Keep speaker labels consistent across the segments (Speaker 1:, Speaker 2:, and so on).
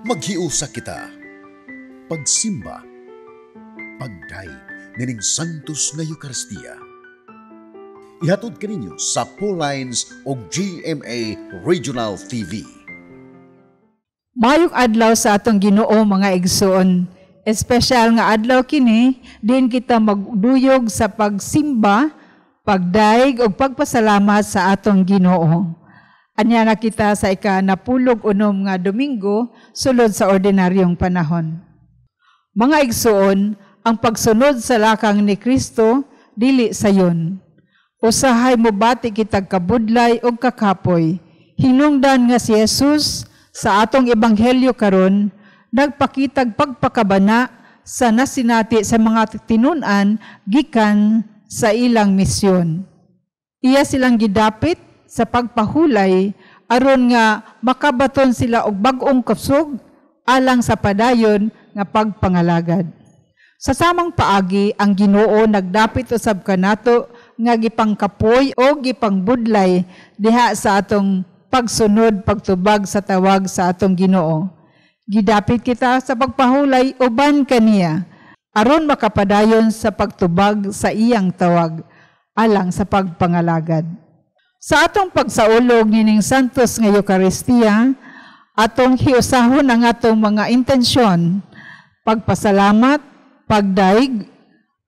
Speaker 1: Maghiusa kita. Pagsimba. Pagdayeg nining Santos nga Eucharistia. Ihatod kaninyo sa Paulines og GMA Regional TV.
Speaker 2: Mayong adlaw sa atong Ginoo, mga igsoon. Espesyal nga adlaw kini din kita magduyog sa pagsimba, pagdaig ug pagpasalamat sa atong Ginoo. Anya na kita sa ika-96 nga Domingo sulod sa ordinaryong panahon. Mga igsoon, ang pagsunod sa lakang ni Kristo dili sayon. Usahay mobati kitag kabudlay ug kakapoy. Hinungdan nga si Jesus sa atong ebanghelyo karon nagpakitag pagpakabana sa nasinati sa mga tinun-an gikan sa ilang misyon. Iya silang gidapit sa pagpahulay aron nga makabaton sila og bag-ong kusog alang sa padayon nga pagpangalagad. Sa samang paagi, ang Ginoo nagdapit usab kanato nga gipangkapoy o gipangbudlay diha sa atong pagsunod, pagtubag sa tawag sa atong Ginoo. Gidapit kita sa pagpahulay uban kaniya aron makapadayon sa pagtubag sa iyang tawag alang sa pagpangalagad. Sa atong pagsaulog nining Santos nga Eucharistia, atong hiusahon ang atong mga intensyon, pagpasalamat, pagdaig,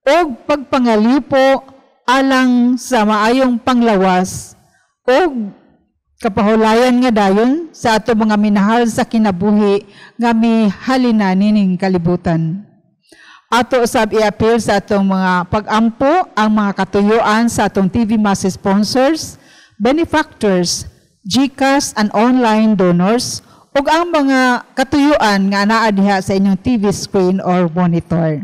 Speaker 2: o pagpangalipo alang sa maayong panglawas o kapahulayan nga dayon sa atong mga minahal sa kinabuhi nga mihalina nining kalibutan. Ato usab i-appeal sa atong mga pag-ampo ang mga katuyuan sa atong TV Mass sponsors, benefactors, GCash and online donors, ug ang mga katuyuan nga naa diha sa inyong TV screen or monitor.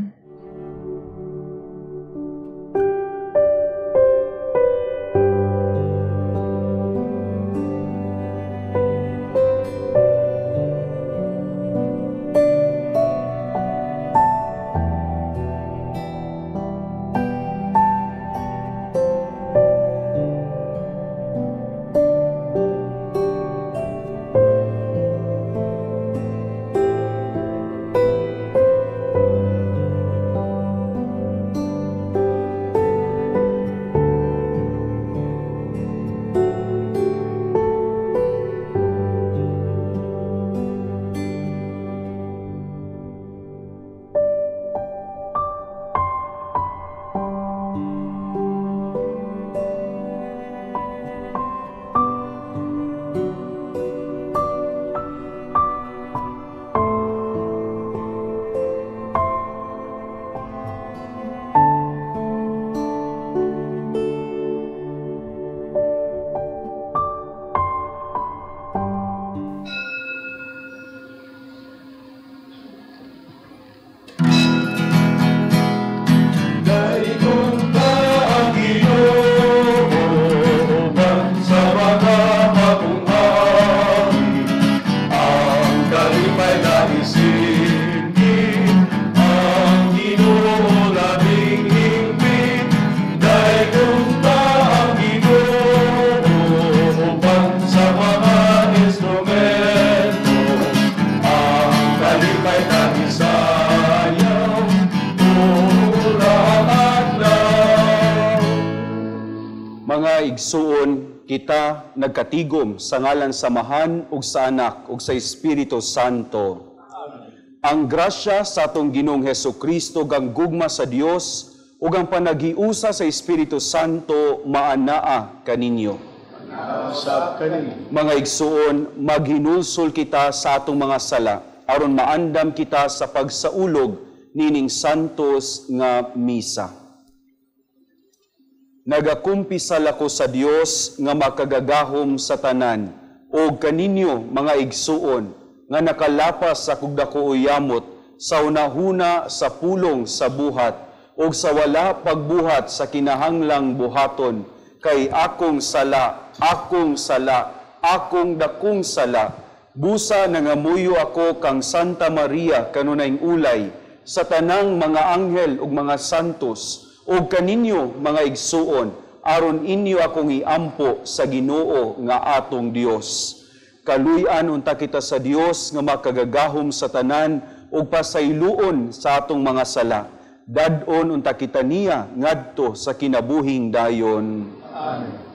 Speaker 3: Igsuon, kita nagkatigom sa ngalan sa Amahan ug sa Anak ug sa Espiritu Santo. Amen. Ang grasya sa atong Ginoong Hesukristo, gang gugma sa Dios ug ang panaghiusa sa Espiritu Santo maanaa kaninyo. Mga igsuon, maghinulsol kita sa atong mga sala aron maandam kita sa pagsaulog nining santos nga misa. Nagakumpisal ako sa Dios nga makagagahom sa tanan, o kaninyo mga igsuon nga nakalapas sa kugdako yamot sa hunahuna sa pulong sa buhat o sa wala pagbuhat sa kinahanglang buhaton, kay akong sala, akong sala, akong dakong sala. Busa nangamuyo ako kang Santa Maria kanunayng ulay sa tanang mga anghel ug mga santos, ug kaninyo mga igsuon, aron inyo akong iampo sa Ginoo nga atong Dios. Kaluy-an unta kita sa Dios nga makagagahom sa tanan ug pasayloon sa atong mga sala. Dad-on unta kita niya ngadto sa kinabuhing dayon.
Speaker 4: Amen.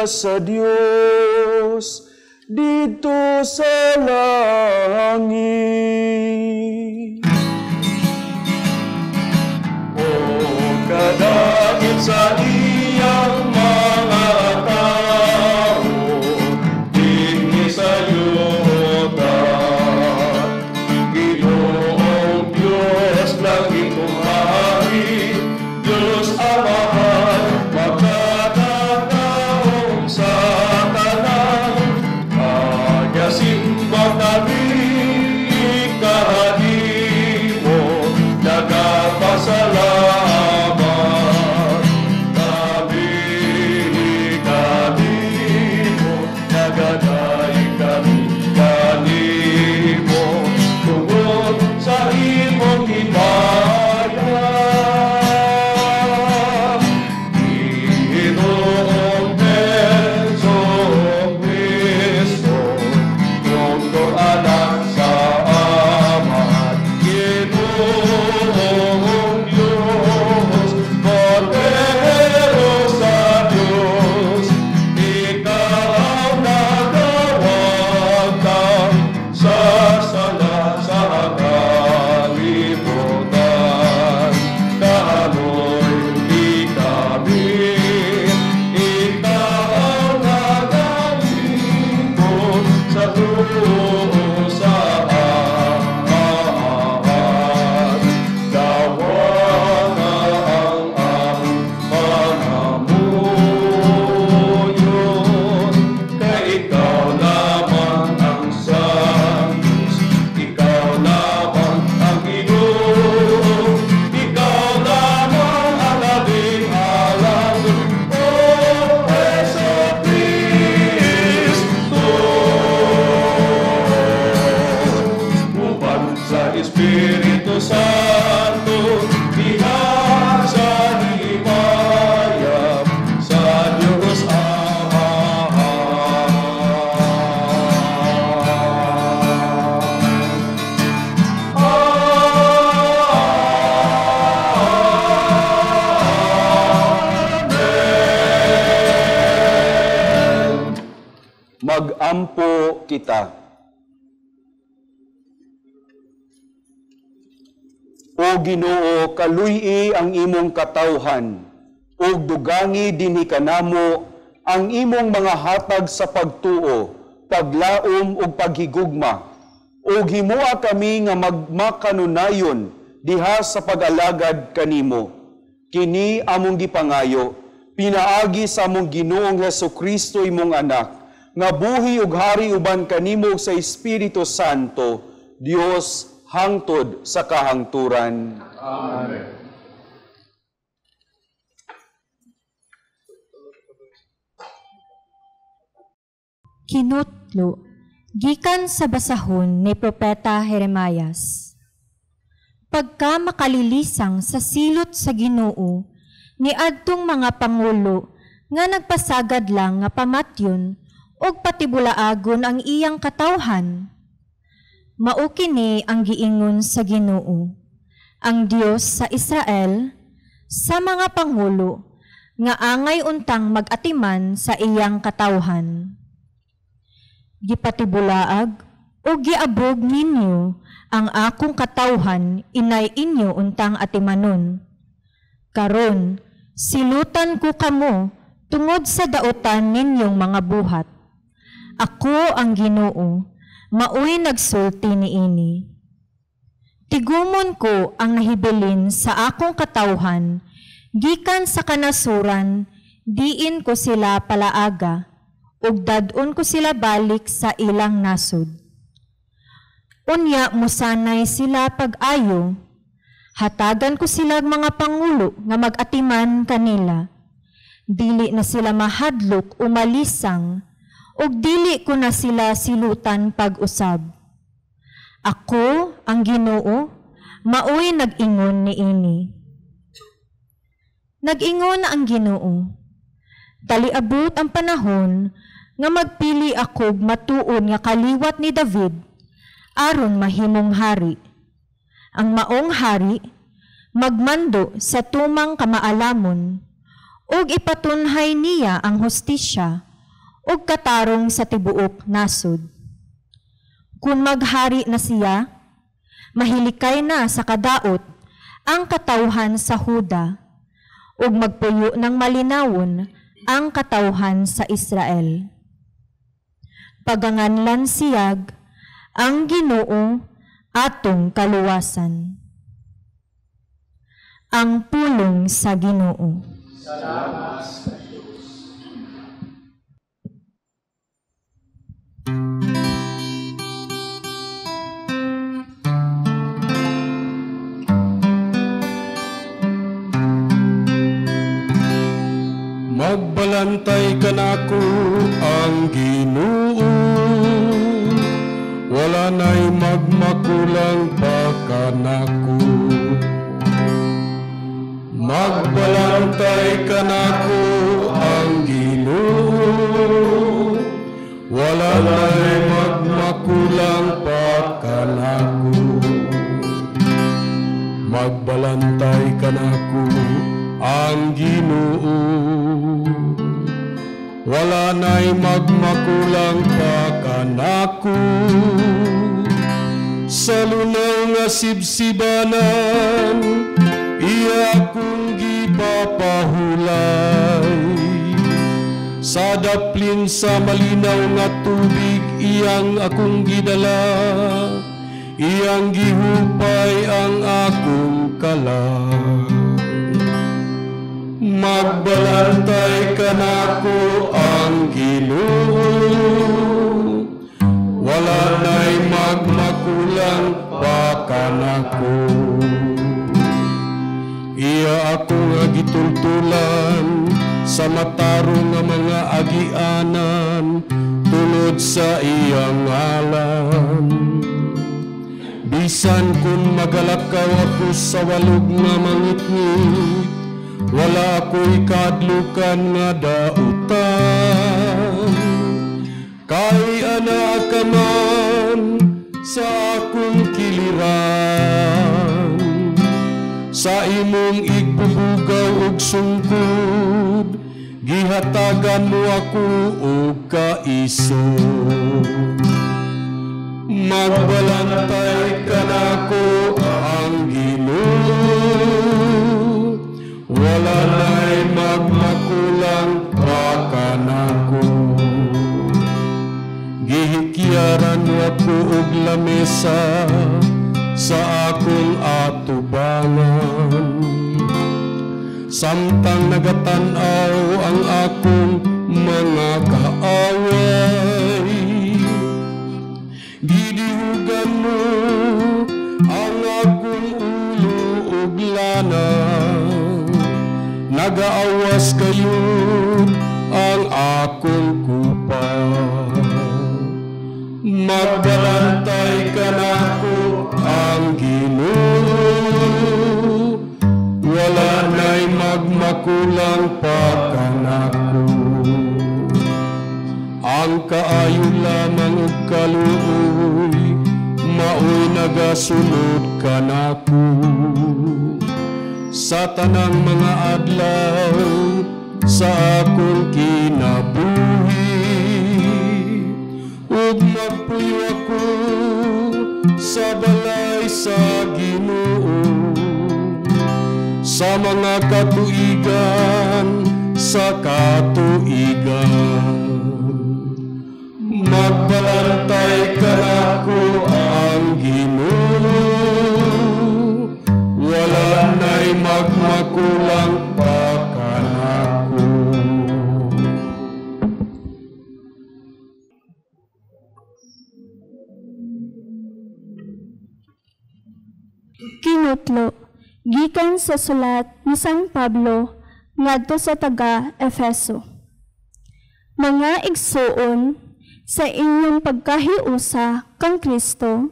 Speaker 3: Sa Dios dito sa langit.
Speaker 4: O kadakit sa iyang mga tao dinhi sa yuta, Ginoong Diyos langit ug hari, Diyos Amahan, makakataong sa tanan, agasimba kami kanimo, nagapasalamat kami kanimo, nagadaig kami kanimo, tungod sa imong himaya. Ginoong Hesus Kristo, Tungtong anak sa Ama, Ginoong Diyos, Kordero sa Diyos, ikaw nagawagtang sa sala sa kalibutan. Kaloy kami, ikaw nagalikod sa krus sa Amahan. Dawata ang among pangamuyon, kay ikaw lamang ang Santos, ikaw lamang ang Ginoo, ikaw lamang ang labing alang, O Hesus Kristo. Uban sa Espiritu Santo, diha sa himaya, sa Diyos Amahan. Amen.
Speaker 3: Magampo kita. O Ginoo, kaluy-i ang imong katawhan, ug dugangi dinhi kanamo ang imong mga hatag sa pagtuo, paglaom ug paghigugma. Ug himoa kami nga magmakanunayon diha sa pag-alagad kanimo. Kini among gipangayo, pinaagi sa among Ginoong Hesukristo imong anak, nga buhi ug hari uban kanimo sa Espiritu Santo, Dios hangtod sa kahangturan.
Speaker 4: Amen.
Speaker 5: Kinutlo gikan sa basahon ni Propeta Jeremias. Pagka makalilisang sa silot sa Ginoo ni adtong mga pangulo nga nagpasagad lang nga pamatyon ug patibulaagon ang iyang katawhan. Mao kini ang giingon sa Ginoo, ang Dios sa Israel, sa mga pangulo nga angay untang mag-atiman sa iyang katawhan. Gipatibulaag o giabog ninyo ang akong katawhan, inay inyo untang atimanon. Karon, silutan ko kamo tungod sa dautan ninyong mga buhat. Ako ang Ginoo, maoy nagsulti niini. Tigumon ko ang nahibilin sa akong katawhan, gikan sa kanasuran, diin ko sila palaaga, ug dad-on ko sila balik sa ilang nasod. Unya musanay sila pag-ayo, hatagan ko sila mga pangulo nga mag-atiman kanila. Dili na sila mahadlok o malisang, ug dili ko na sila silutan pag-usab. Ako ang Ginoo, maoy nag-ingon niini. Nag-ingon ang Ginoo, taliabot ang panahon nga magpili akog matuod nga kaliwat ni David aron mahimong hari. Ang maong hari magmando sa tumang kamaalamon ug ipatunhay niya ang hustisya ug katarong sa tibuok nasod. Kung maghari na siya, mahilikay na sa kadaot ang katawhan sa Huda ug magpuyo ng malinawon ang katawhan sa Israel. Paganganlan siyag ang Ginoo atong kaluwasan. Ang pulong sa Ginoo.
Speaker 6: Salamat sa Diyos.
Speaker 4: Magbalantay kanako ang Ginoo, wala na'y magmakulang pa kanako. Magbalantay kanako ang Ginoo, wala na'y magmakulang pa kanako. Magbalantay kanako ang Ginoo, wala na'y magmakulang pa kanako. Sa lunaw nga sibsibanan, iya akong gipapahulay. Sa daplin sa malinaw nga tubig, iyang akong gidala, iyang gihupay ang akong kalag. Magbalantay kanako ang Ginoo, wala na'y magmakulang pa kanako. Iya ako nga gitultulan sa matarong nga mga agianan, tulod sa iyang ngalan. Bisan kung magalakaw ako sa walog nga mangitngit, wala ako'y kadlukan nga dautan. Kay ana ka man sa akong kiliran, sa imong igbubugaw og sungkod, gihatagan mo ako og kaisog. Magbalantay kanako ang Ginoo, wala na'y magmakulang pa kanako. Gihikyaran mo ako og lamesa sa akong atubangan, samtang nagatan-aw ang akong mga kaaway. Gidihugan mo ang akong ulo ug lana, nagaawas kayo ang akong kupa. Ang kaayo lamang ug kaluoy maoy nagasunod kanako sa tanang mga adlaw sa akong kinabuhi, ug magpuyo ako sa balay sa Ginoo sa mga katuigan sa katuigan. Magbalantay kanako ang Ginoo, wala na'y magmakulang pa kanako.
Speaker 7: Kinutlo, gikan sa sulat ni San Pablo ngadto sa taga Efeso. Mga igsuon, sa inyong pagkahiusa kang Kristo,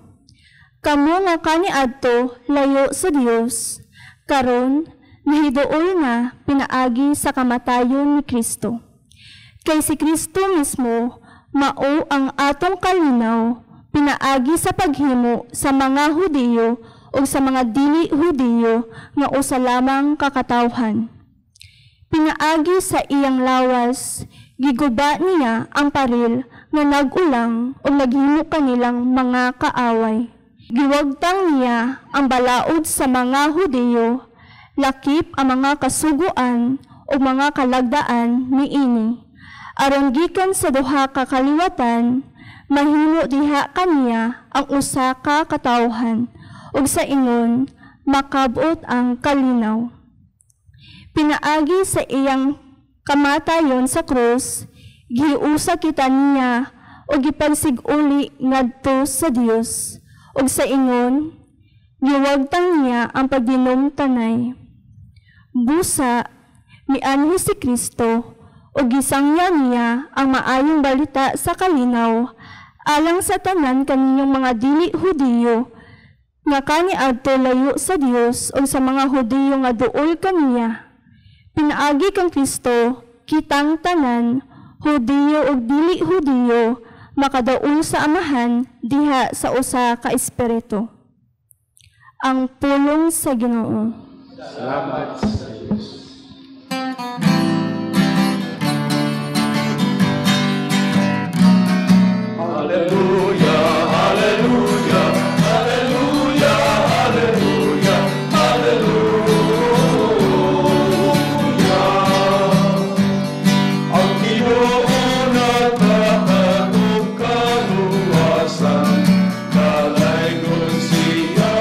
Speaker 7: kamo nga kaniadto layo sa Dios, karon nahiduol na pinaagi sa kamatayon ni Kristo. Kay si Kristo mismo mao ang atong kalinaw pinaagi sa paghimo sa mga Hudiyo o sa mga dili Hudiyo nga usa lamang kakatawhan. Pinaagi sa iyang lawas, giguba niya ang paril nga nag-ulang o naghimo kanilang mga kaaway. Giwagtang niya ang balaod sa mga Hudiyo, lakip ang mga kasuguan o mga kalagdaan niini. Aron gikan sa duha ka kaliwatan, mahimo diha kaniya ang usa ka katawhan, ug sa ingon makabot ang kalinaw. Pinaagi sa iyang kamatayon sa krus, giusa kita niya o gipagsig-uli ngadto sa Dios, ug sa ingon giwagtang niya ang pagdinom tanay. Busa mianhi si Kristo ug gisangya niya ang maayong balita sa kalinaw alang sa tanan kaninyong mga dili Hudiyo nga kaniadto layo sa Dios ug sa mga Hudiyo nga duol kaniya. Pinaagi kang Kristo, kitang tanan, Hudiyo ug dili Hudiyo, makadaol sa Amahan diha sa usa ka espiritu. Ang pulong sa Ginoo.
Speaker 6: Salamat sa Diyos. Hallelujah, hallelujah, hallelujah, hallelujah, hallelujah. Ang Ginoo naghatag og kaluwasan, dalaygon siya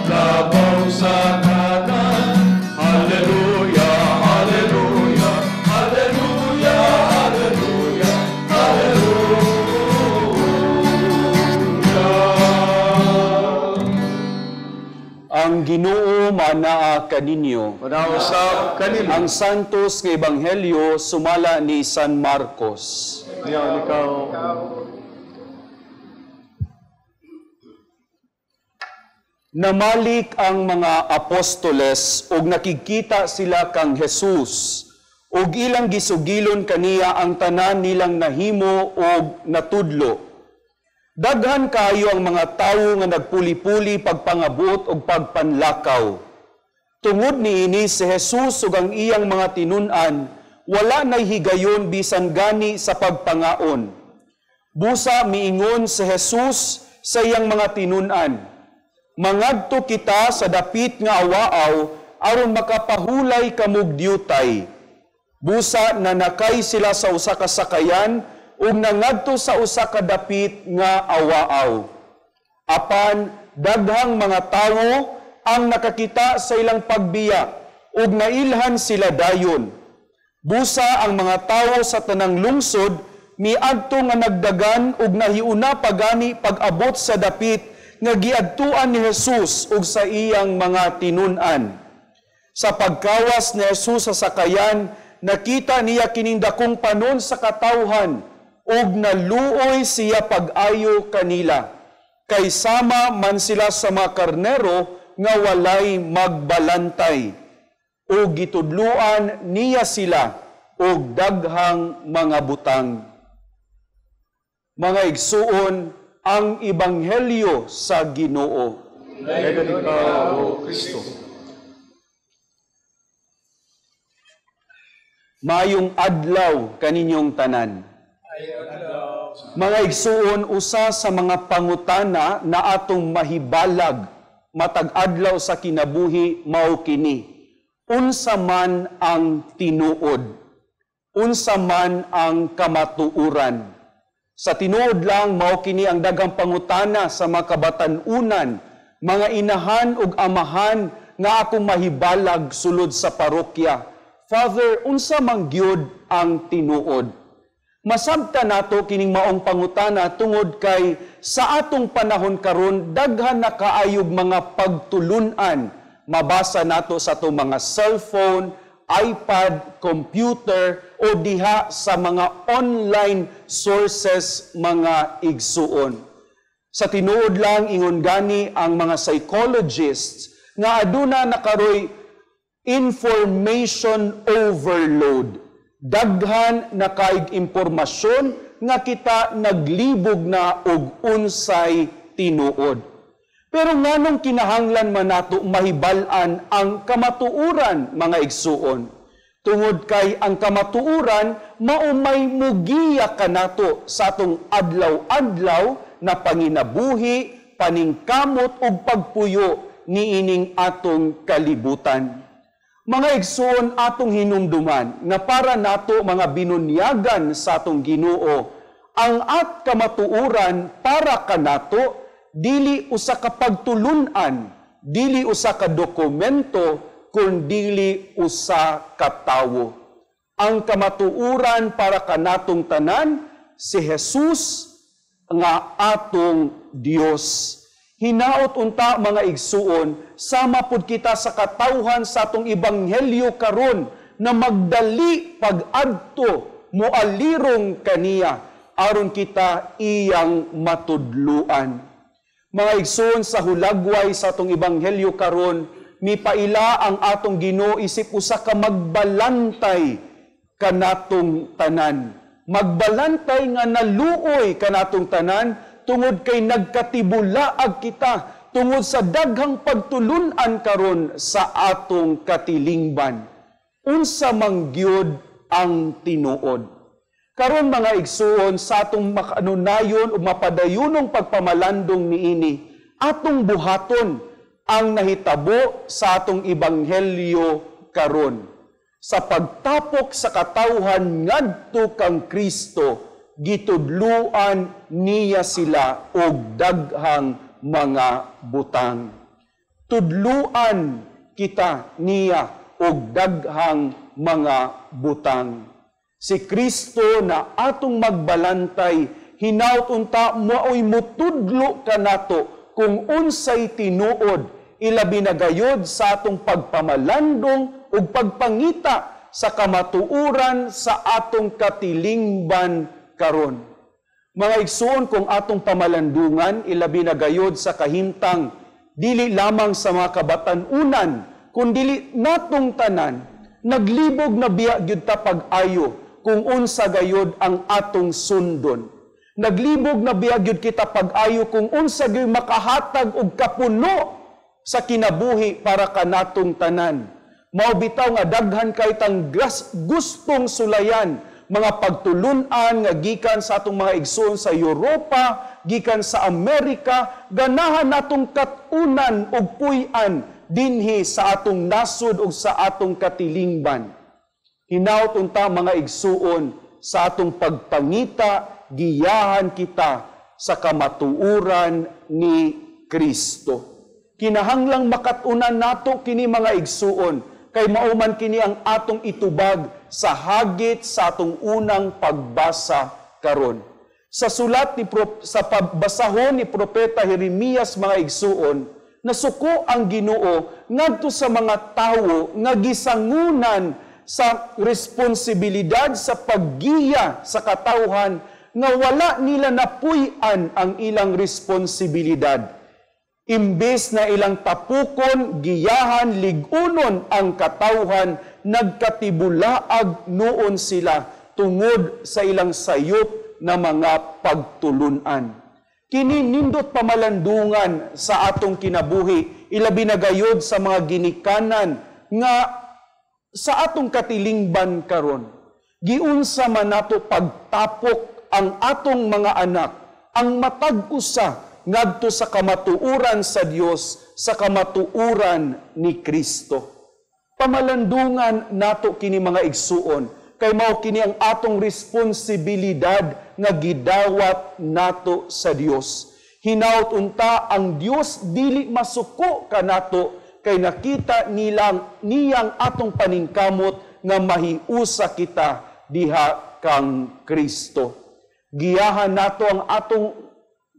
Speaker 6: labaw sa tanan. Hallelujah, hallelujah, hallelujah, hallelujah, hallelujah.
Speaker 3: Ang Ginoo manaa kaninyo.
Speaker 6: Manausap kanimo.
Speaker 3: Ang Santos nga Ebanghelyo sumala ni San Marcos.
Speaker 6: Diyan ikaw.
Speaker 3: Namalik ang mga apostoles ug nakikita sila kang Jesus ug ilang gisugilon kaniya ang tanan nilang nahimo ug natudlo. Daghan kaayo ang mga tawo nga nagpuli-puli pagpangabot ug pagpanlakaw. Tungod niini si Jesus ug ang iyang mga tinun-an wala nay higayon bisan gani sa pagpangaon. Busa miingon si Jesus sa iyang mga tinun-an, mangadto kita sa dapit nga awaaw aron makapahulay kamog diyutay. Busa nanakay sila sa usa ka sakayan ug nangadto sa usa ka dapit nga awaaw. Apan daghang mga tawo ang nakakita sa ilang pagbiya ug nailhan sila dayon. Busa ang mga tawo sa tanang lungsod miadto nga nagdagan ug nahiuna pagani pag-abot sa dapit nga giadtuan ni Jesus ug sa iyang mga tinun-an. Sa pagkawas ni Jesus sa sakayan, nakita niya kining dakong panon sa katawhan ug naluoy siya pag-ayo kanila. Kay sama man sila sa mga karnero nga walay magbalantay. Ug gitudluan niya sila og daghang mga butang. Mga igsuon, ang Ebanghelyo sa Ginoo.
Speaker 6: Daghang ikaw, O Kristo.
Speaker 3: Mayong adlaw kaninyong tanan. Mga igsuon, usa sa mga pangutana na atong mahibalag matag adlaw sa kinabuhi mao kini: unsa man ang tinuod? Unsa man ang kamatuoran? Sa tinuod lang, mao kini ang daghang pangutana sa mga kabatan-unan, mga inahan ug amahan nga akong mahibalag sulod sa parokya. Father, unsa man gyud ang tinuod? Masabta nato kining maong pangutana tungod kay sa atong panahon karon daghan na kaayog mga pagtulun-an. Mabasa nato sa atong mga cellphone, iPad, computer o diha sa mga online sources, mga igsuon. Sa tinuod lang, ingon gani ang mga psychologists nga aduna nakaroy information overload. Daghan na kaig impormasyon nga kita naglibog na og unsay tinuod. Pero nganong kinahanglan man nato mahibal-an ang kamatuoran, mga igsuon? Tungod kay ang kamatuoran mao may mugiya kanato sa atong adlaw-adlaw na panginabuhi, paningkamot ug pagpuyo niining atong kalibutan. Mga igsuon, atong hinumduman nga para nato mga binunyagan sa atong Ginoo, ang at kamatuoran para kanato dili usa ka pagtulun-an, dili usa ka dokumento, kundili usa ka tawo. Ang kamatuoran para kanatong tanan, si Jesus nga atong Dios. Hinaot unta, mga igsuon, sama pud kita sa katawhan sa atong ebanghelyo karon na magdali pag-adto moalirong kaniya aron kita iyang matudluan. Mga igsuon, sa hulagway sa atong ebanghelyo karon, mipaila ang atong Ginoo isip usa ka magbalantay kanatong tanan. Magbalantay nga naluoy kanatong tanan tungod kay nagkatibulaag kita tungod sa daghang pagtulun-an karon sa atong katilingban. Unsa man gyud ang tinuod? Karon, mga igsuon, sa atong makanunayon o mapadayunong pagpamalandong niini, atong buhaton ang nahitabo sa atong ebanghelyo karon. Sa pagtapok sa katawhan ngadto kang Kristo, gitudluan niya sila og daghang mga butang. Tudluan kita niya og daghang mga butang. Si Kristo na atong magbalantay, hinaut unta maoy mutudlo kanato kung unsay tinuod, ilabi na gayod sa atong pagpamalandong ug pagpangita sa kamatuoran sa atong katilingban karon. Mga igsuon, kung atong pamalandungan, ilabi na gayod sa kahimtang dili lamang sa mga kabatan-unan, kundili natong tanan, naglibog na biya gyud ta pag-ayo kung unsa gayod ang atong sundon. Naglibog na biya gyud kita pag-ayo kung unsa gyud makahatag og kapuno sa kinabuhi para kanatong tanan. Mao bitaw nga daghan kay tang gustong sulayan mga pagtulun-an nga gikan sa atong mga igsoon sa Europa, gikan sa Amerika, ganahan natong kat-unan og puy-an dinhi sa atong nasod ug sa atong katilingban. Hinaut unta, mga igsuon, sa atong pagpangita, giyahan kita sa kamatuoran ni Kristo. Kinahanglang makat-unan nato kini, mga igsuon, kay mauman kini ang atong itubag sa hagit sa atong unang pagbasa karon. Sa sulat ni sa pagbasahon ni Propeta Jeremias, mga igsuon, nasuko ang Ginoo ngadto sa mga tawo nga gisangunan sa responsibilidad sa paggiya sa katawhan nga wala nila napuy-an ang ilang responsibilidad. Imbes na ilang tapukon, giyahan, ligunon ang katawhan, nagkatibulaag noon sila tungod sa ilang sayop na mga pagtulunan. Kini nindot pamalandungan sa atong kinabuhi, ilabi na gayod sa mga ginikanan nga sa atong katilingban karon. Giunsa man nato pagtapok ang atong mga anak, ang matag usa ngadto sa kamatuoran sa Dios, sa kamatuoran ni Kristo. Pamalandungan nato kini mga igsuon, kay mao kini ang atong responsibilidad nga gidawat nato sa Dios. Hinaut unta ang Dios dili masuko kanato, kay nakita nilang niyang atong paningkamot nga mahiusa kita diha kang Kristo. Giyahan nato ang atong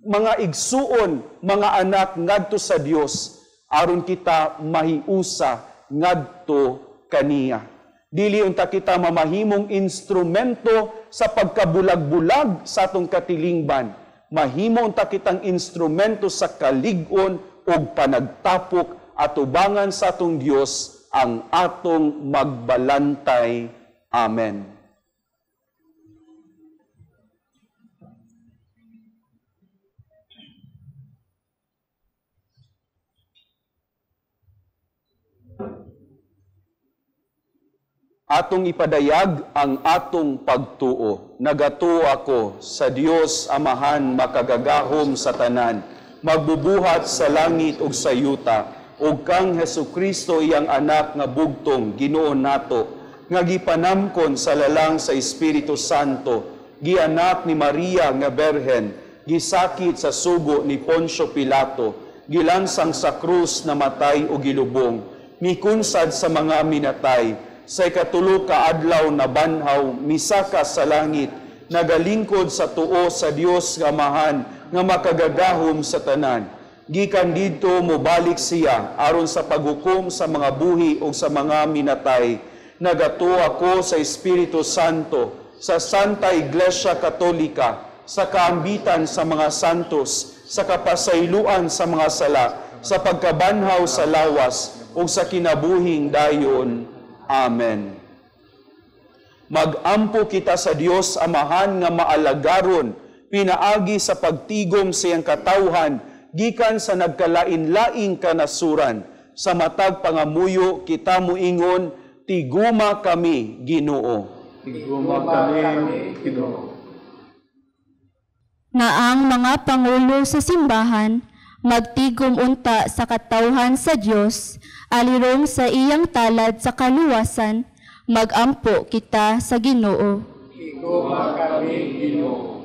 Speaker 3: mga igsuon, mga anak ngadto sa Dios, aron kita mahiusa ngadto kaniya. Dili unta kita mamahimong instrumento sa pagkabulag-bulag sa atong katilingban. Mahimo unta kitang instrumento sa kalig-on ug panagtapok atubangan sa atong Dios ang atong magbalantay. Amen. Atong ipadayag ang atong pagtuo. Nagatuo ako sa Dios Amahan makagagahom sa tanan, magbubuhat sa langit ug sa yuta, ug kang Hesukristo iyang anak nga bugtong Ginoo nato, nga gipanamkon sa lalang sa Espiritu Santo, gianak ni Maria nga Berhen, gisakit sa sugo ni Poncio Pilato, gilansang sa krus, namatay o gilubong, mikunsad sa mga minatay, sa ikatulo ka adlaw na banhaw, misaka sa langit, nagalingkod sa tuo sa Dios nga Amahan nga makagagahom sa tanan. Gikan didto mobalik siya aron sa paghukom sa mga buhi o sa mga minatay. Nagatuo ako sa Espiritu Santo, sa Santa Iglesia Katolika, sa kaambitan sa mga santos, sa kapasayloan sa mga sala, sa pagkabanhaw sa lawas ug sa kinabuhing dayon. Amen. Magampo kita sa Dios Amahan nga maalagaron, pinaagi sa pagtigom sa iyang katawhan, gikan sa nagkalain-laing kanasuran. Sa matag pangamuyo kita moingon, tiguma kami, Ginoo.
Speaker 6: Tiguma kami, Ginoo.
Speaker 7: Nga ang mga pangulo sa simbahan magtigom unta sa katawhan sa Dios, alirong sa iyang talad sa kaluwasan, magampo kita sa Ginoo.
Speaker 6: Tiguma kami, Ginoo.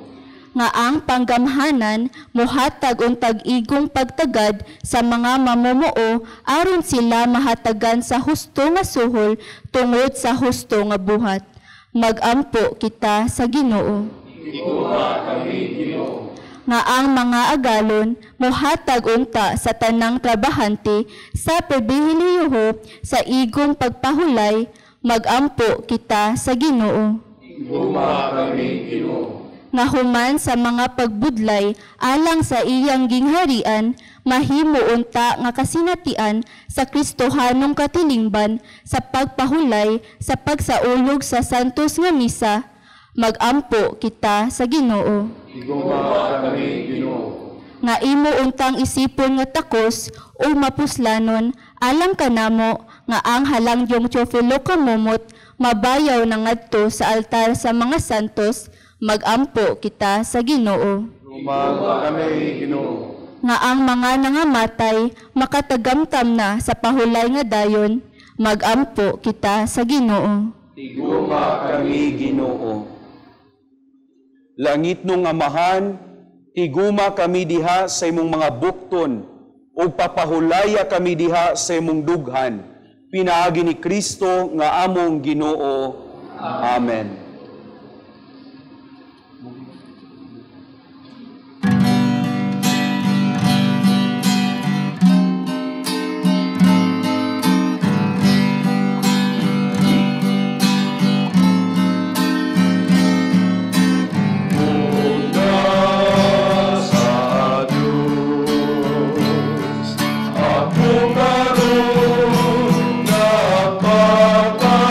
Speaker 7: Nga ang panggamhanan mohatag untag igong pagtagad sa mga mamumuo aron sila mahatagan sa husto nga suhol tungod sa husto nga buhat. Magampo kita sa Ginoo.
Speaker 6: Tiguma kami, Ginoo.
Speaker 7: Nga ang mga agalon mohatag unta sa tanang trabahante sa pribilehyo sa igong pagpahulay, magampo kita sa Ginoo.
Speaker 6: Tiguma kami, Ginoo.
Speaker 7: Nga human sa mga pagbudlay alang sa iyang gingharian, mahimo unta nga kasinatian sa Kristohanong katilingban sa pagpahulay sa pagsaulog sa santos nga misa, magampo kita sa Ginoo.
Speaker 6: Tiguma kami, Ginoo.
Speaker 7: Nga imo untang isipon nga takos o mapuslanon, alam kanamo nga ang halangyong Teofilo kamumot mabayaw na ngadto sa altar sa mga santos, magampo kita sa Ginoo.
Speaker 6: Tiguma kami, Ginoo.
Speaker 7: Nga ang mga nangamatay makatagamtam na sa pahulay nga dayon, magampo kita sa Ginoo.
Speaker 6: Tiguma kami,
Speaker 3: Ginoo. Langit nung Amahan, tiguma kami diha sa imong mga bukton, ug papahulaya kami diha sa imong dughan. Pinaagi ni Kristo nga among Ginoo. Amen.
Speaker 6: Sa Diyos, ako karon napaka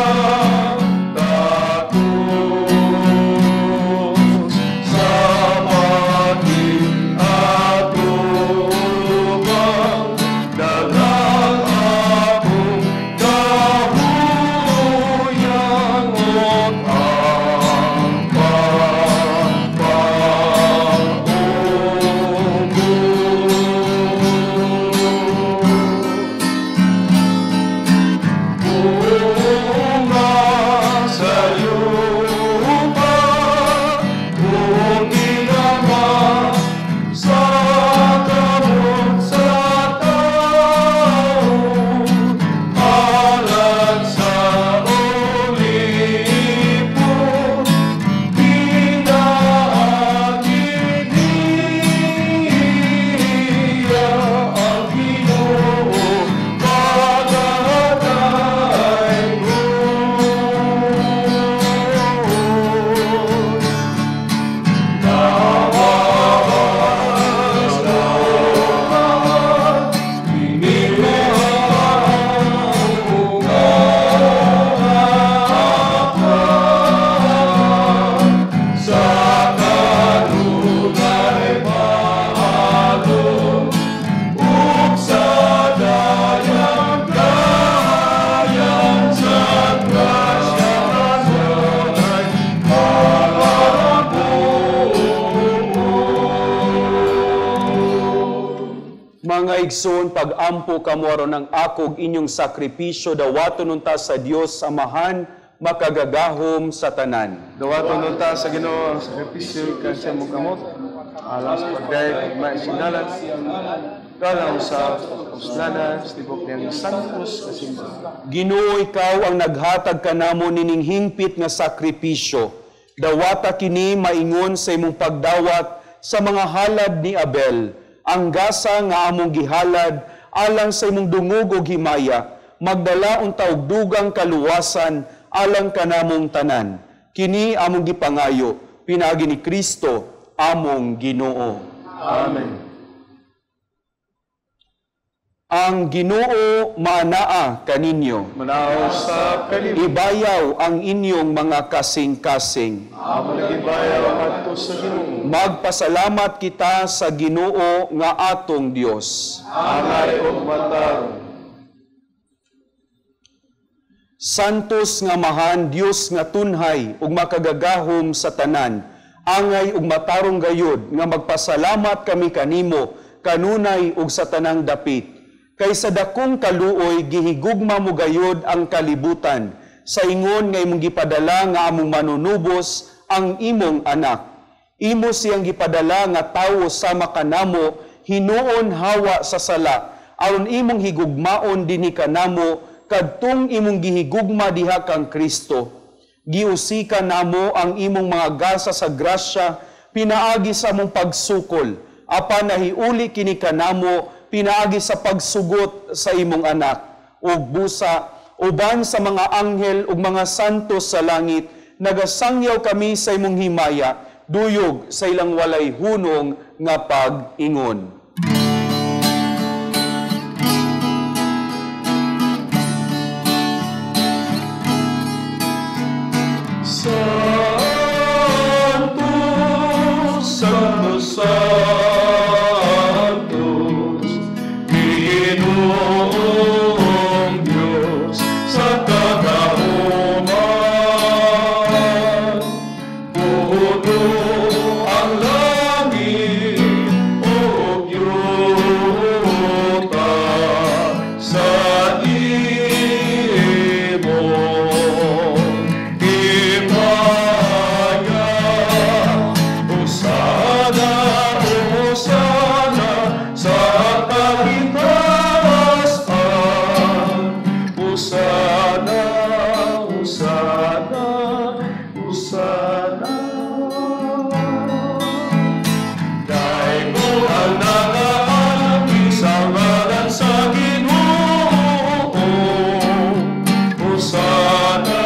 Speaker 3: Mga igsoon, pag-ampo kamo aron ang akog inyong sakripisyo, dawaton unta sa Dios Amahan, makagagahom sa tanan.
Speaker 6: Dawaton unta sa Ginoo ang sakripisyo ikan sa imong kamot, alang sa pagdayeg ug maisinalan, galang sa kapuslanan sa tibok niyang santos nga simbahan.
Speaker 3: Ginoo, ikaw ang naghatag kanamo nining hingpit nga sakripisyo. Dawata kini maingon sa imong pagdawat sa mga halad ni Abel, ang gasa nga among gihalad alang sa imong dungog ug himaya, magdala unta og dugang kaluwasan alang kanamong tanan. Kini among gipangayo pinaagi ni Kristo among Ginoo.
Speaker 6: Amen.
Speaker 3: Ang Ginoo maanaa kaninyo.
Speaker 6: Manao sa kanimo.
Speaker 3: Ibayaw ang inyong mga kasing-kasing.
Speaker 6: Amo nagibayaw adto sa Ginoo.
Speaker 3: Magpasalamat kita sa Ginoo nga atong Dios.
Speaker 6: Angay og matarong.
Speaker 3: Santos nga Amahan, Dios nga tunhay ug makagagahom sa tanan, angay ug matarong gayud nga magpasalamat kami kanimo kanunay ug sa tanang dapit. Kay sa dakong kaluoy gihigugma mo gayud ang kalibutan, sa ingon nga imong gipadala nga among manunubos ang imong anak. Imo siyang gipadala nga tawo sama kanamo, hinuon hawa sa sala, aron imong higugmaon dinhi kanamo kadtong imong gihigugma diha kang Kristo. Giusika namo ang imong mga gasa sa grasya pinaagi sa among pagsukol, apan nahiuli kini kanamo pinaagi sa pagsugot sa imong anak. Ug busa uban sa mga anghel ug mga santos sa langit, nagasangyaw kami sa imong himaya, duyog sa ilang walay hunong nga pag-ingon.
Speaker 4: Santo, Santo, Santos, Ginoong Diyos sa kagahuman. Puno ang langit ug yuta sa imong himaya. Hosana, Hosana sa kahitaas-an. Hosana, Hosana, Hosana. Daigo ang nagaagi sa ngalan sa Ginoo. Hosana,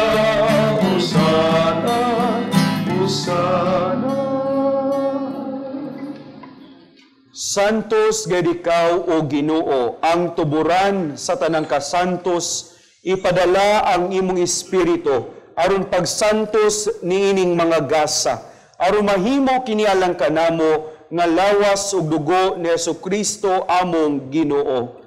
Speaker 4: Hosana, Hosana.
Speaker 3: Santos gayud ikaw, o Ginoo, ang tuburan sa tanang kasantos, ipadala ang imong espiritu aron pagsantos niining mga gasa, aron mahimo kini alang kanamo nga lawas ug dugo ni Hesukristo among Ginoo.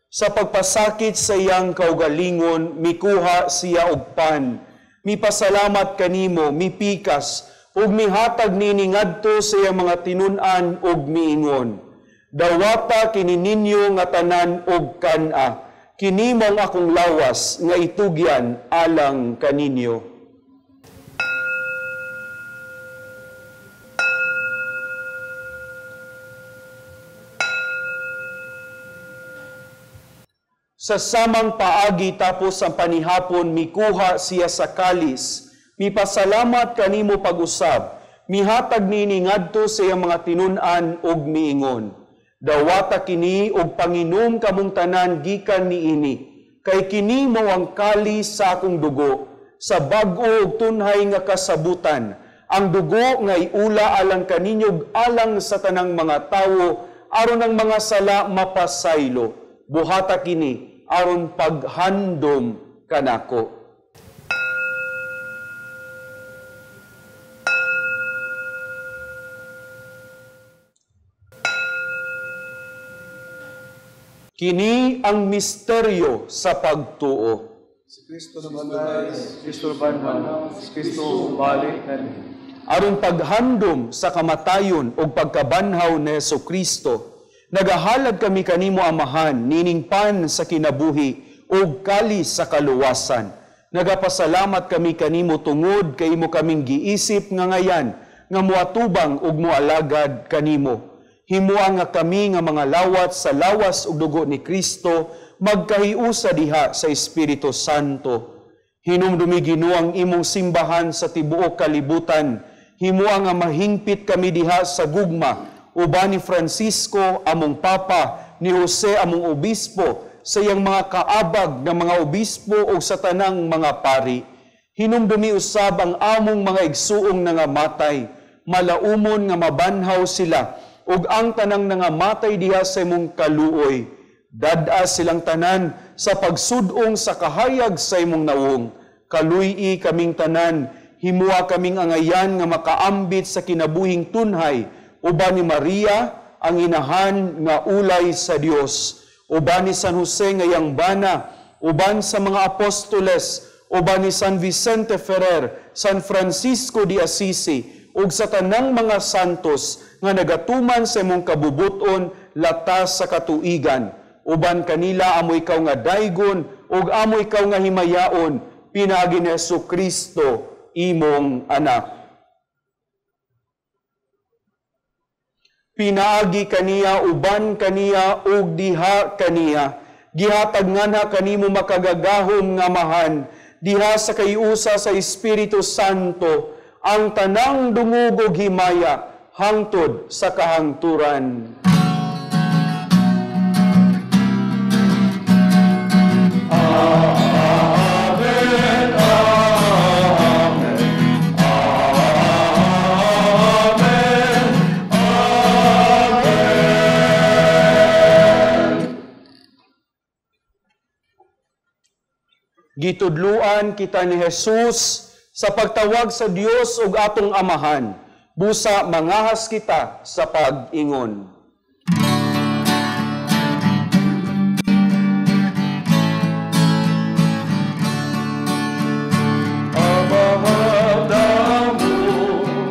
Speaker 3: Sa pagpasakit sa iyang kaugalingon, mikuha siya og pan, mipasalamat kanimo, mipikas ug mihatag niini ngadto sa iyang mga tinun-an ug miingon: Dawata kini ninyo nga tanan og kan-a, kini mao ang akong lawas nga itugyan alang kaninyo. Sa samang paagi tapos ang panihapon, mikuha siya sa kalis, mipasalamat kanimo pag-usab, mihatag niini ngadto sa iyang mga tinun-an ug miingon: Dawata kini og panginom kamong tanan gikan niini, kay kini mao ang kalis sa akong dugo, sa bag-o ug tunhay nga kasabutan, ang dugo nga iula alang kaninyo ug alang sa tanang mga tawo, aron ang mga sala mapasaylo. Buhata kini aron paghandom kanako. Kini ang misteryo sa pagtuo.
Speaker 6: Si Kristo namatay, si Kristo nabanhaw, si Kristo balik kani.
Speaker 3: Aron paghandom sa kamatayon ug pagkabanhaw ni Hesukristo, Nagahalad kami kanimo, Amahan, nining pan sa kinabuhi ug kalis sa kaluwasan. Nagapasalamat kami kanimo tungod kay imo kaming giisip nga ngayan nga moatubang ug moalagad kanimo. Himua nga kami nga mga lawat sa lawas ug dugo ni Kristo magkahiusa diha sa Espiritu Santo. Hinumdumi, Ginoo, ang imong simbahan sa tibuok kalibutan. Himua nga mahingpit kami diha sa gugma uban ni Francisco among Papa, ni Jose among Obispo, sa iyang mga kaabag nga mga obispo ug sa tanang mga pari. Hinumdumi usab ang among mga igsuong nangamatay, malaumon nga mabanhaw sila ug ang tanang nangamatay diha sa imong kaluoy. Dad-a silang tanan sa pagsudong sa kahayag sa imong nawong. Kaluy-i kaming tanan, himua kaming angayan nga makaambit sa kinabuhing tunhay, uban ni Maria ang inahan nga ulay sa Dios, uban ni San Jose nga iyang bana, uban sa mga apostoles, uban ni San Vicente Ferrer, San Francisco de Assisi, ug sa tanang mga santos nga nagatuman sa imong kabubuton latas sa katuigan. Uban kanila amo ikaw nga daygon ug amo ikaw nga himayaon, pinaagi ni Jesucristo imong anak. Pinaagi kaniya, uban kaniya, ug diha kaniya. Gihatag nganha kanimo makagagahom nga Amahan, diha sa kayusa sa Espiritu Santo, ang tanang dungog ug himaya hangtod sa kahangturan.
Speaker 4: Amen, Amen, Amen, Amen.
Speaker 3: Gitudluan kita ni Jesus sa pagtawag sa Dios ug atong Amahan. Busa mangahas kita sa pag-ingon.
Speaker 4: Amahan namo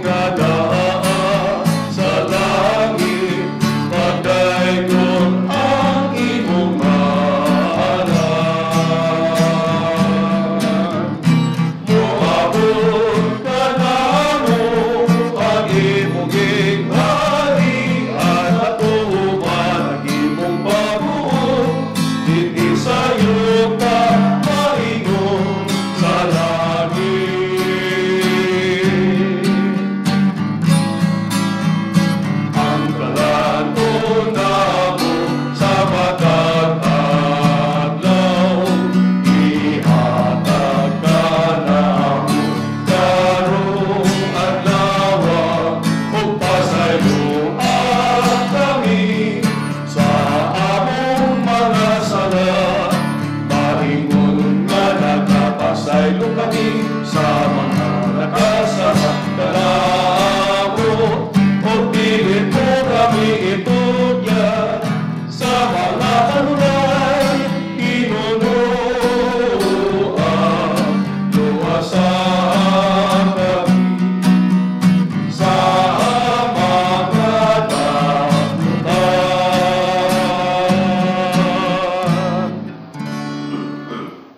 Speaker 4: nga naa sa langit, pagdaygon ang imong ngalan. Moabot kanamo ang imong gingharian, atuman ang imong pabuot dinhi sa yuta maingon sa langit. Ang kalan-on namo sa matag adlaw, ihatag kanamo karong adlaw, ug pasayloa kami sa among mga sala, maingon nga nakapasaylo kami sa mga nakasala kanamo, ug dili mo kami itugyan sa mga kanunay tinunuan, luwasa kami sa mga damutan.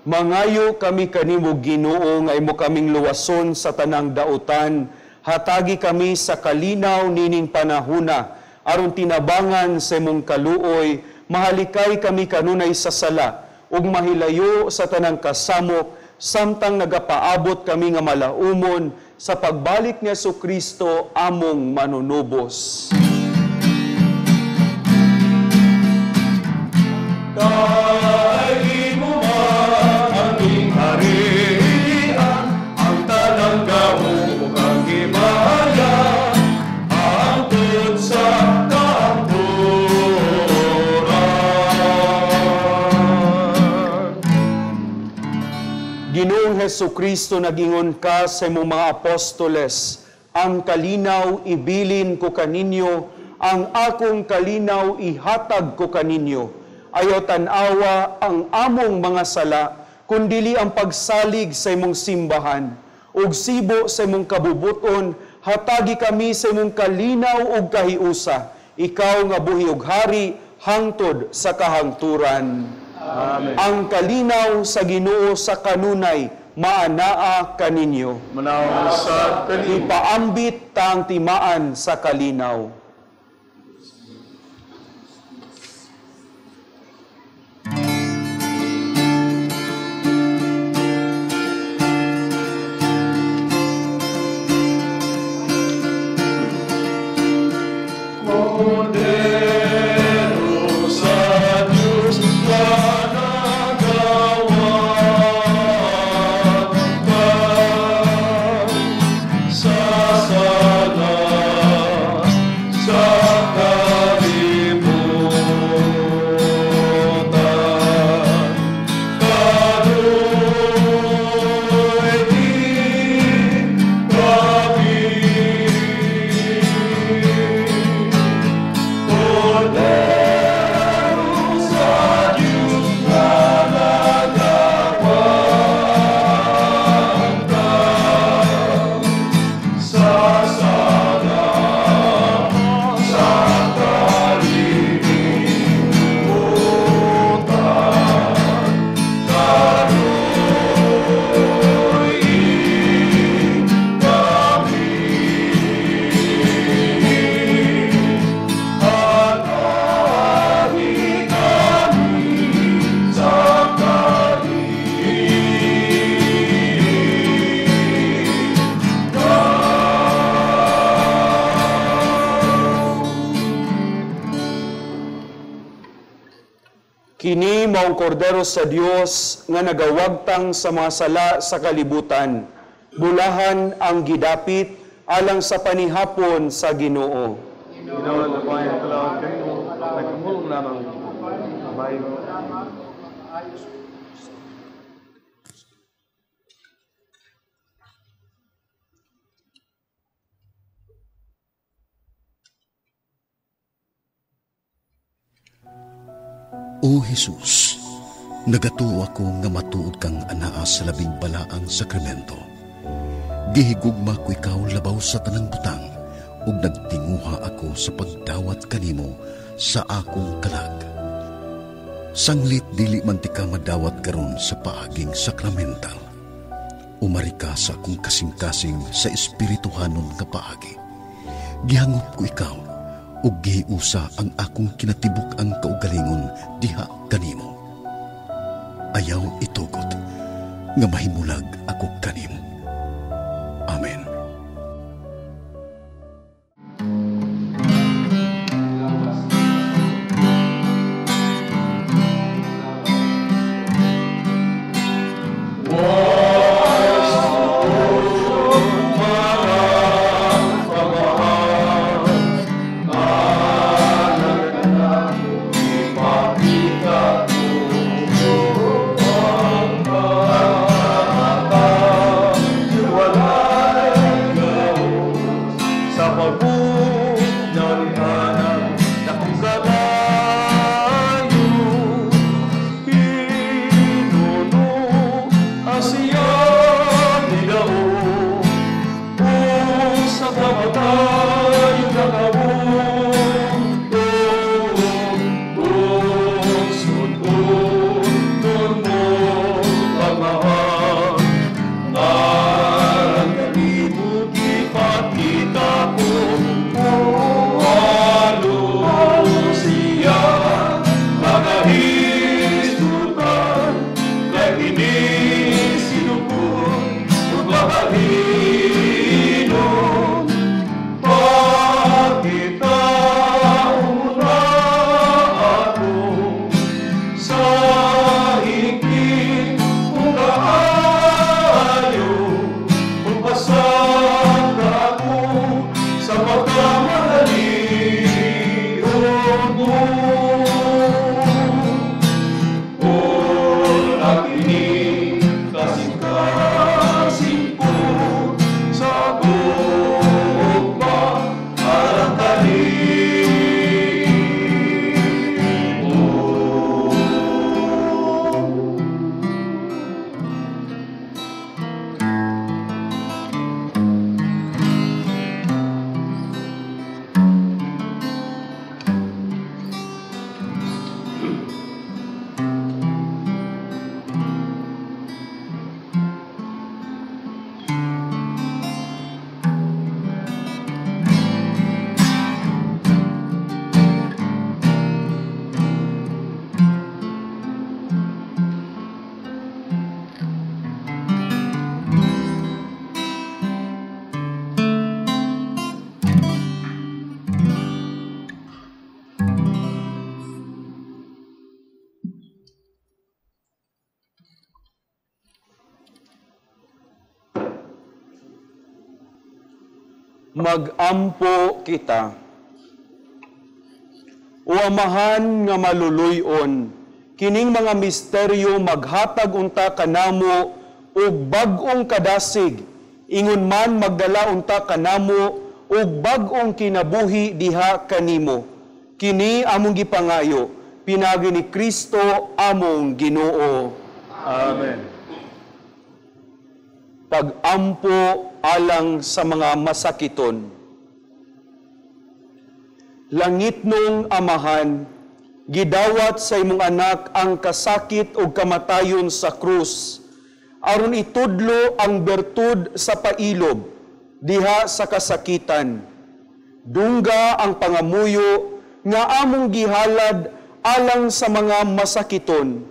Speaker 3: Mangayo kami kanimo, Ginoo, nga imo kaming luwason sa tanang dautan. Hatagi kami sa kalinaw nining panahuna, aron tinabangan sa imong kaluoy, mahalikay kami kanunay sa sala, ug mahilayo sa tanang kasamok, samtang nagapaabot kami nga malaumon sa pagbalik ni Jesucristo among manunubos.
Speaker 4: Kay imo man ang gingharian, ang tanang gahom ug ang himaya, hangtod sa kahangturan.
Speaker 3: Ginoong Hesukristo, nagingon ka sa imong mga apostoles, ang kalinaw ibilin ko kaninyo, ang akong kalinaw ihatag ko kaninyo. Ayaw tan-awa ang among mga sala, kundili ang pagsalig sa imong simbahan. Ug sibo sa imong kabubuton, hatagi kami sa imong kalinaw ug kahiusa. Ikaw nga buhi ug hari hangtod sa kahangturan.
Speaker 6: Amen.
Speaker 3: Ang kalinaw sa Ginoo sa kanunay maanaa kaninyo.
Speaker 6: Manaw sa kanimo.
Speaker 3: Ipaambit ta ang timaan sa kalinaw.
Speaker 4: Kordero sa Diyos nga nagawat ka sa sala sa kalibutan. Kanuy di kami. Kordero sa Diyos nga nagawat ka sa sala sa kalibutan. Kanuy kami. Anahi kami sa
Speaker 3: Kini maong kordero sa Dios nga nagawagtang sa mga sala sa kalibutan. Bulahan ang gidapit alang sa panihapon sa Ginoo.
Speaker 6: Ginoo, nabuhay ang kalawag kanimo, nagkamulong lamang kamay.
Speaker 1: O Jesus, nagatuo ako nga matuod kang anaa sa labing balaang sakramento. Gihigugma ko ikaw labaw sa tanang butang, ug nagtinguha ako sa pagdawat kanimo sa akong kalag. Sanglit dili man ti ka madawat karon sa paaging sakramental. Umari ka sa akong kasing-kasing sa espirituhanon nga paagi. Gihangop ko ikaw, ug gihiusa ang akong kinatibuk ang kaugalingon diha kanimo. Ayaw itugot nga mahimulag ako kanimo. Amen.
Speaker 6: Sa pagpunarianan na kong kalayo, pinuno Asya ni Dao, sa kamatay nakawon, sundon mo pagmahal, alang kanimo gipakita ko, alo siya magahisgutan, kay kini sinukod ug mabalinon. Pakita una ako sa higpit ug kaayo, ug pasaka ako sa pagkamalaliron mo. Ol akini kasing-kasing ko sa gugma alang kanimo.
Speaker 3: Magampo kita. O Amahan nga maluluyon, kining mga misteryo maghatag unta kanamo og bag-ong kadasig, ingon man magdala unta kanamo og bag-ong kinabuhi diha kanimo. Kini among gipangayo, pinaagi ni Kristo among Ginoo.
Speaker 6: Amen.
Speaker 3: Pagampo alang sa mga masakiton. Langitnong Amahan, gidawat sa imong anak ang kasakit ug kamatayon sa krus, aron itudlo ang bertud sa pailob diha sa kasakitan. Dungga ang pangamuyo nga among gihalad alang sa mga masakiton.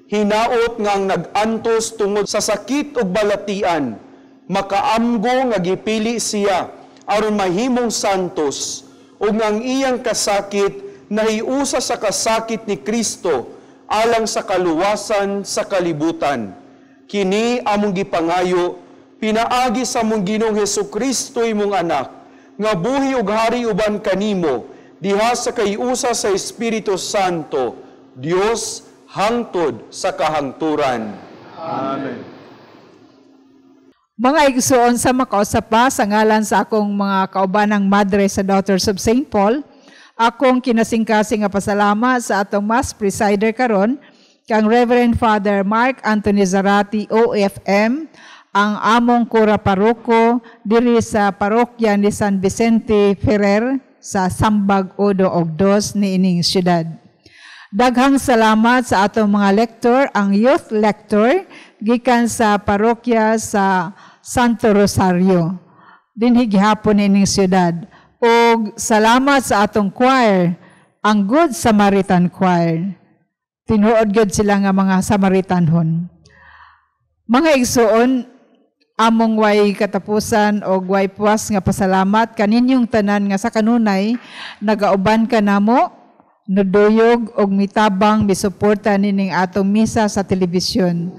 Speaker 3: Hinaot nga ang nag-antos tungod sa sakit ug balatian, makaamgo nga gipili siya aron mahimong santos, ug nga ang iyang kasakit nahiusa sa kasakit ni Kristo alang sa kaluwasan sa kalibutan. Kini among gipangayo pinaagi sa among Ginoong Hesukristo imong anak, nga buhi ug hari uban kanimo diha sa kayusa sa Espiritu Santo, Dios hangtod sa kahangturan.
Speaker 6: Amen.
Speaker 2: Mga igsoon, sa makausap pa sa ngalan sa akong mga kaubanang madre sa Daughters of St. Paul, akong kinasingkasing nga pasalamat sa atong Mass Presider karon, kang Reverend Father Mark Anthony Zarati, OFM, ang among kura paroko diri sa parokya ni San Vicente Ferrer sa Sambag Uno og Dos niining syudad. Daghang salamat sa atong mga lector, ang youth lector gikan sa parokya sa Santo Rosario dinhi gihapon niining syudad. Og salamat sa atong choir, ang Good Samaritan Choir. Tinuod gyud sila nga mga Samaritanhon. Mga igsoon, among way katapusan og way puwas nga pasalamat kaninyong tanan nga sa kanunay nagauban kanamo, nuduyog og mitabang misuporta nining atong misa sa telebisyon.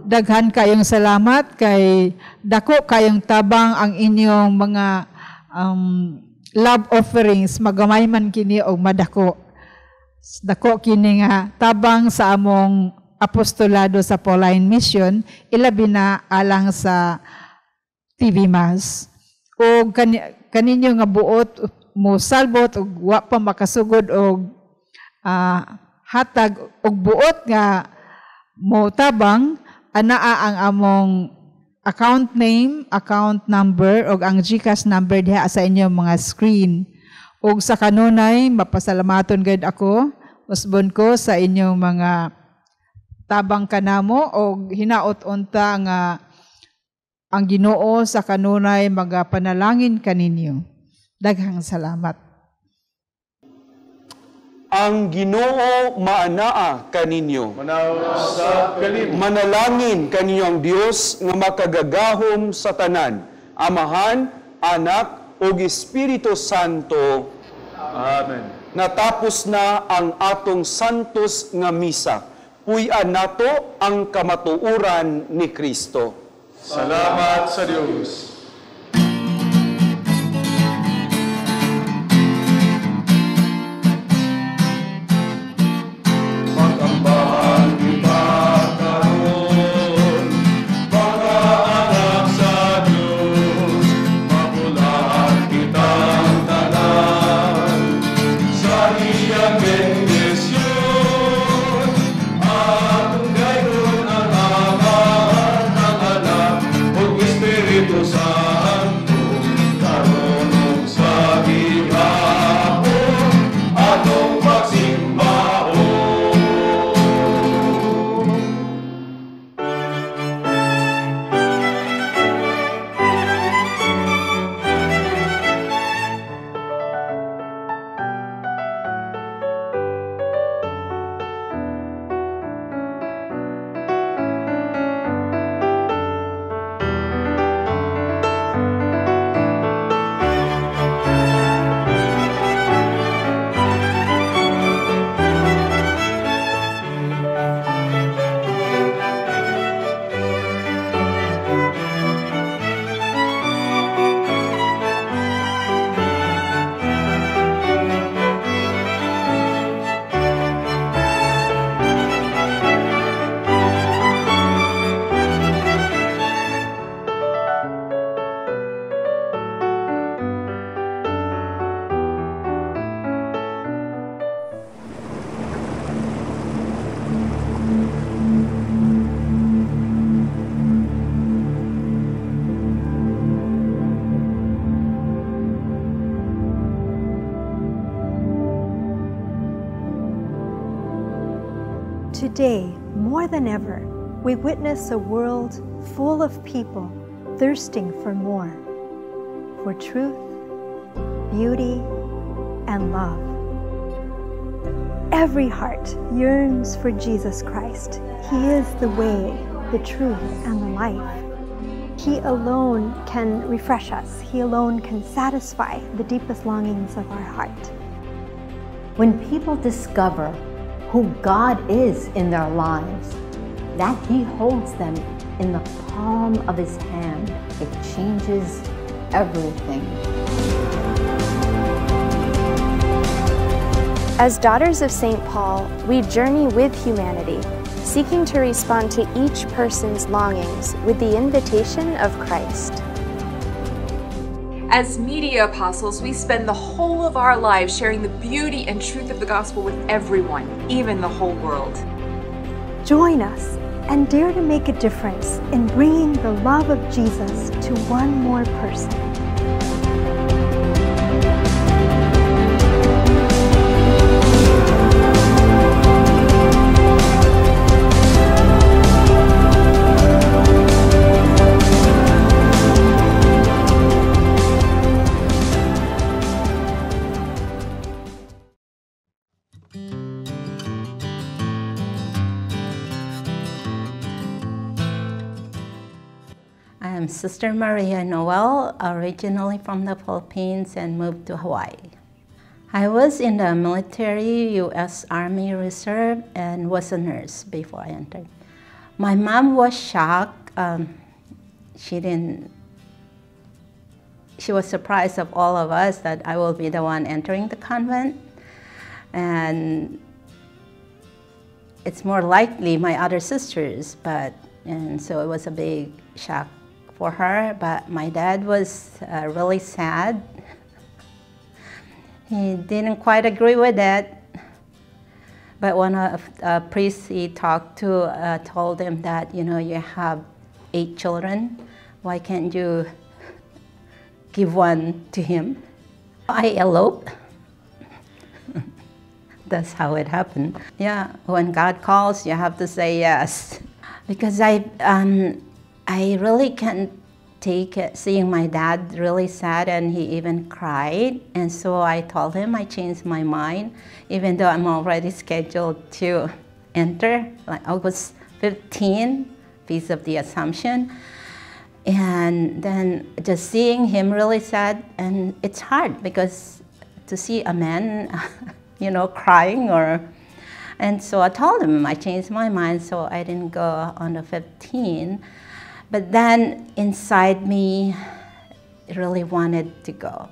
Speaker 2: Daghan kayong salamat kay dako kayong tabang ang inyong mga love offerings, magamay man kini og madako. Dako kini nga tabang sa among apostolado sa Pauline Mission, ilabi na alang sa TV Mass. O kaninyo nga buot mo salbot og wa pa makasugod og hatag og buot nga mo tabang, anaa ang among account name, account number og ang GCash number diha sa inyong mga screen. Og sa kanunay mapasalamaton gid ako, usbon ko sa inyong mga tabang kanamo og hinaot unta nga ang Ginoo sa kanunay magapanalangin kaninyo. Daghang salamat.
Speaker 3: Ang Ginoo maanaa kaninyo. Manalangin kaninyo ang Dios nga makagagahom sa tanan, Amahan, Anak ug Espiritu Santo.
Speaker 6: Amen.
Speaker 3: Natapos na ang atong santos nga misa. Puy-an nato ang kamatuoran ni Kristo.
Speaker 6: Salamat sa Dios.
Speaker 4: Espíritu Santo.
Speaker 8: Today, more than ever, we witness a world full of people thirsting for more, for truth, beauty, and love. Every heart yearns for Jesus Christ. He is the way, the truth, and the life. He alone can refresh us. He alone can satisfy the deepest longings of our heart.
Speaker 9: When people discover who God is in their lives, that He holds them in the palm of His hand, it changes everything.
Speaker 10: As daughters of St. Paul, we journey with humanity, seeking to respond to each person's longings with the invitation of Christ.
Speaker 11: As media apostles, we spend the whole of our lives sharing the beauty and truth of the gospel with everyone, even the whole world.
Speaker 8: Join us and dare to make a difference in bringing the love of Jesus to one more person.
Speaker 12: I am Sister Maria Noel, originally from the Philippines and moved to Hawaii. I was in the military, U.S. Army Reserve, and was a nurse before I entered. My mom was shocked. She was surprised of all of us that I will be the one entering the convent. And it's more likely my other sisters, and so it was a big shock for her. But my dad was really sad. He didn't quite agree with it. But one of the priests he talked to told him that, you know, you have 8 children. Why can't you give one to him? I eloped. That's how it happened. Yeah, when God calls, you have to say yes. Because I really can't take it, seeing my dad really sad, and he even cried. And so I told him I changed my mind, even though I'm already scheduled to enter, like August 15, Feast of the Assumption. And then just seeing him really sad, and it's hard because to see a man, you know, crying or, and so I told him I changed my mind, so I didn't go on the 15. But then inside me, I really wanted to go.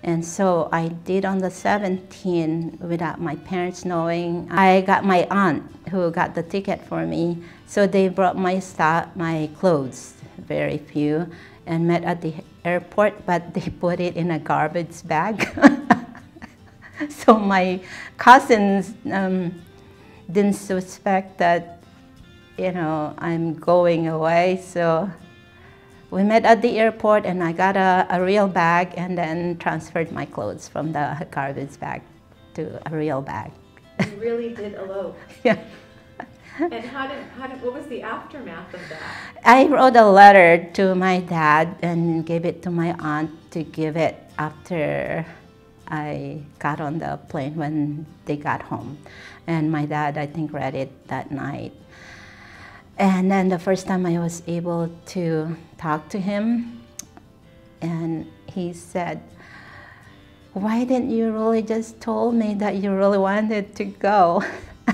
Speaker 12: And so I did on the 17 without my parents knowing. I got my aunt who got the ticket for me. So they brought my stuff, my clothes, very few, and met at the airport, but they put it in a garbage bag. So my cousins didn't suspect that, you know, I'm going away. So we met at the airport, and I got a real bag and then transferred my clothes from the garbage bag to a real bag.
Speaker 13: You really did elope.
Speaker 12: Yeah.
Speaker 13: And what was the aftermath of that?
Speaker 12: I wrote a letter to my dad and gave it to my aunt to give it after I got on the plane when they got home. And my dad, I think, read it that night. And then the first time I was able to talk to him, and he said, "Why didn't you really just told me that you really wanted to go?"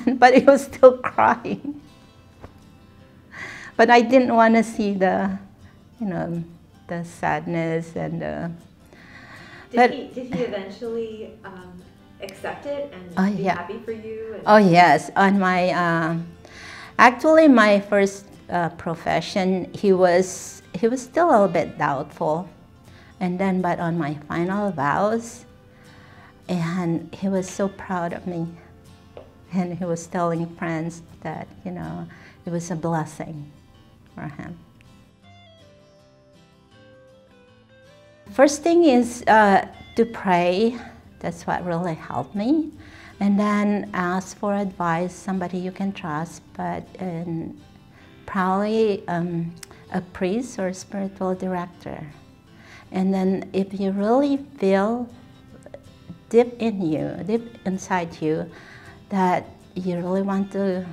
Speaker 12: But he was still crying. But I didn't want to see the, you know, the sadness and the...
Speaker 13: Did he eventually accept it and be happy for you? And
Speaker 12: oh, yes. On my, actually, my first profession, he was still a little bit doubtful. And then, but on my final vows, and he was so proud of me. And he was telling friends that, you know, it was a blessing for him. First thing is to pray That's what really helped me. And then ask for advice, somebody you can trust, but probably a priest or spiritual director. And then if you really feel deep in you, deep inside you, that you really want to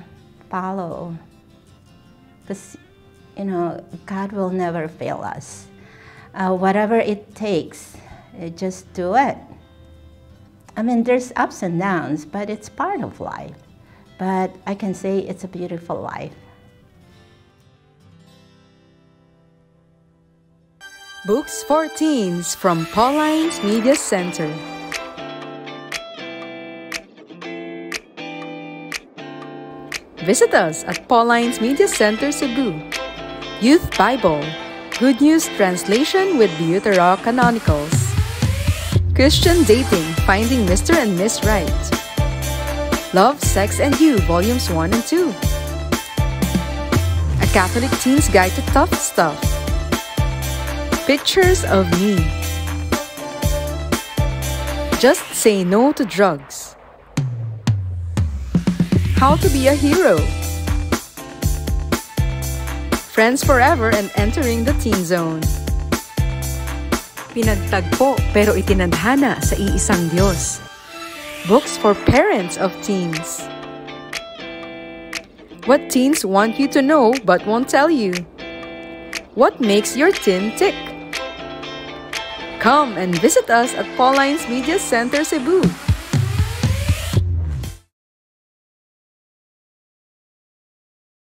Speaker 12: follow, because God will never fail us. Whatever it takes, just do it. I mean, there's ups and downs, but it's part of life. But I can say it's a beautiful life.
Speaker 14: Books for Teens from Paulines Media Center. Visit us at Paulines Media Center, Cebu. Youth Bible, Good News Translation with Deuterocanonicals. Christian Dating, Finding Mr. and Miss Right. Love, Sex, and You, Volumes 1 and 2. A Catholic Teen's Guide to Tough Stuff. Pictures of Me. Just Say No to Drugs. How to Be a Hero. Friends Forever and Entering the Teen Zone. Pinagtagpo pero itinadhana sa iisang Diyos. Books for parents of teens. What teens want you to know but won't tell you. What makes your teen tick? Come and visit us at Paulines Media Center, Cebu.